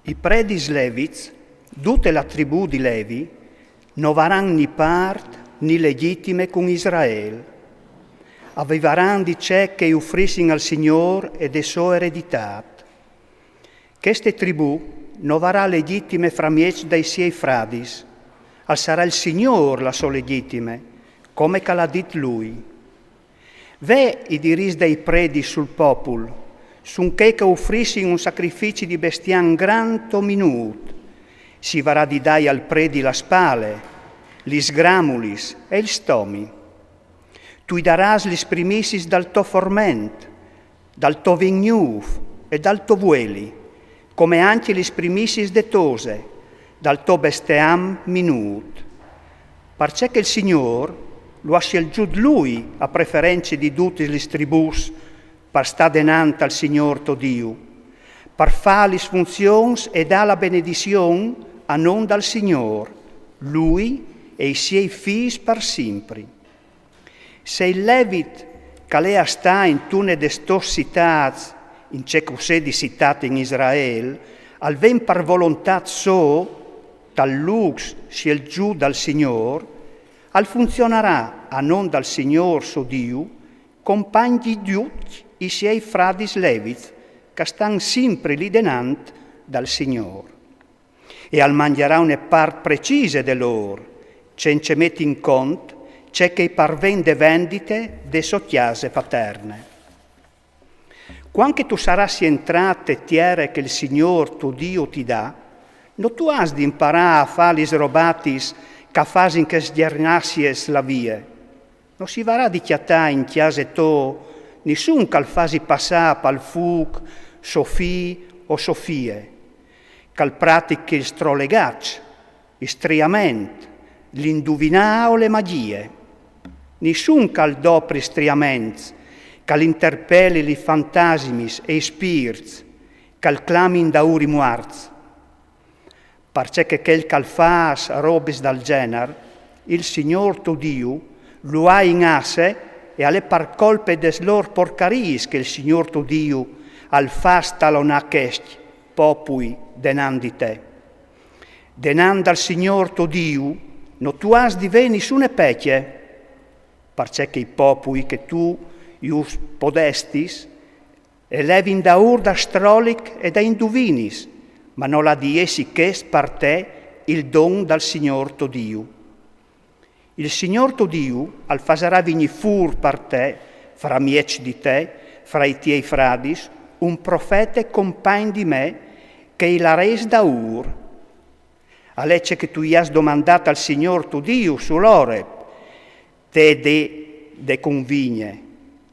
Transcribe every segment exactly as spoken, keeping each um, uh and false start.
I predis levits, dute la tribù di Levi, no varan ni part ni legitime cun Israel. A vivaran di ce che i ufrissin al Signor e de so ereditât. Cheste tribù no varà legitime framieç dai siei fradis. Al sarà il Signor la so legitime, come che al à dit lui. Ve i dirîts dai predis sul popul, sun chei che ufrissin un sacrifici di bestiam grant o minût. Si varà di dâi al predi la spale, lis gramulis e il stomi. Tu i darâs lis primissis dal to forment, dal to vin gnûf e dal to vueli, come ancje lis primissis de tose, dal to bestiam minût. Parcè che il Signor lu à sielzût lui a preference di dutis lis tribùs par stâ denant al Signor to Diu, par fâ lis funzions e dâ la benedizion a non dal Signor, lui e i siei fîs par simpri. Se il levit che al è a stâ intune des tôs citâts, in ce che o sedi citât in Israel, al ven par volontât sô, tal lûc sielzût dal Signor, al funzionarà a non dal Signor so Diu, compagn di ducj i siei fradis levits, che a stan simpri li denant dal Signor. E al mangjarà une part precise de lôr, cence meti in cont ce che i parven de vendite de sô cjase paterne. Cuant che tu sarâs jentrât te tiere che il Signor to Diu ti dà, no tu âs di imparâ a fâ lis robatis che a fasin chês gjernassiis là vie. No si varà di cjatâ in cjase tô nissun che al fasi passâ pal fûc so fi o so fie, che al pratichi il strolegaç, il striament, l'induvinâ o le magjie. Nissun che al dopri striaments, che al interpeli lis fantasimis e i spirts, che al clami indaûr i muarts. Parcè che chel che al fâs robis dal gjenar, il Signor to Diu lu à in asse e al è par colpe des lôr porcariis che il Signor to Diu al fâs talonâ chescj popui denant di te. Denant dal Signor to Diu no tu âs di vê nissune pecje, parcè che i popui che tu ju spodestis e levin daûr da strolic e da induvinis, ma nol à di jessi chest par te il don dal Signor to Diu. Il Signor to Diu al fasarà vignî fûr par te, framieç di te, fra i tiei fradis, un profete compagn di me, che i larês daûr. Al è ce che tu i âs domandât al Signor to Diu sul Oreb, te dì de convigne,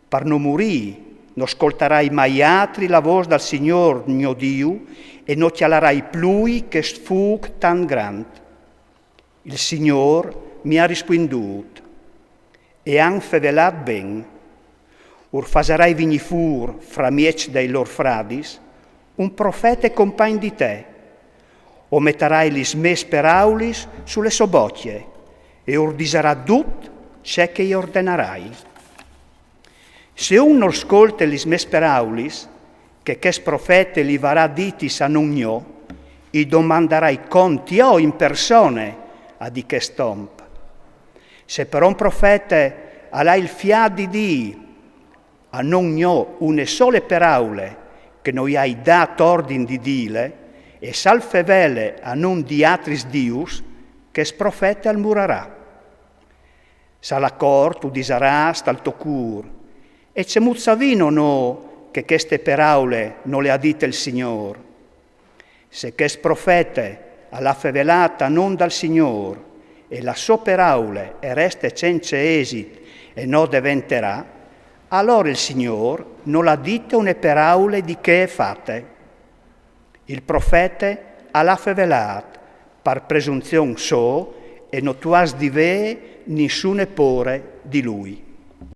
par no murî, no scoltarai mai altri la vôs dal Signor gno Diu e no cjalarai plui chest fûc tant grant. Il Signor mi à rispuindût: e àn fevelât ben. Ur fasarai vignî fûr framieç dai lôr fradis un profete compagn di te. O metarai lis mês peraulis su le sô bocje e ur disarà dut ce che i ordenarai. Se un nol scolte lis mês peraulis, che chest profete li varà ditis a non gno, i domandarai cont jo in persone a di chest om. Se però un profete al à il fiât di dî a non gno une sole peraule che no i ai dât ordin di dîle, e s'al fevele a non di altris dius, chest profete al murarà. S'al à cort, tu disarâs tal to cûr: e cemût savìno nô che cheste peraule no le à dite il Signor? Se chest profete al à fevelât a non dal Signor, e la sô peraule e reste cence esit e no deventerà, alore il Signor nol à dite une peraule di chê fate. Il profete al à fevelât par presunzion sô e no tu âs di vê nissune pôre di lui.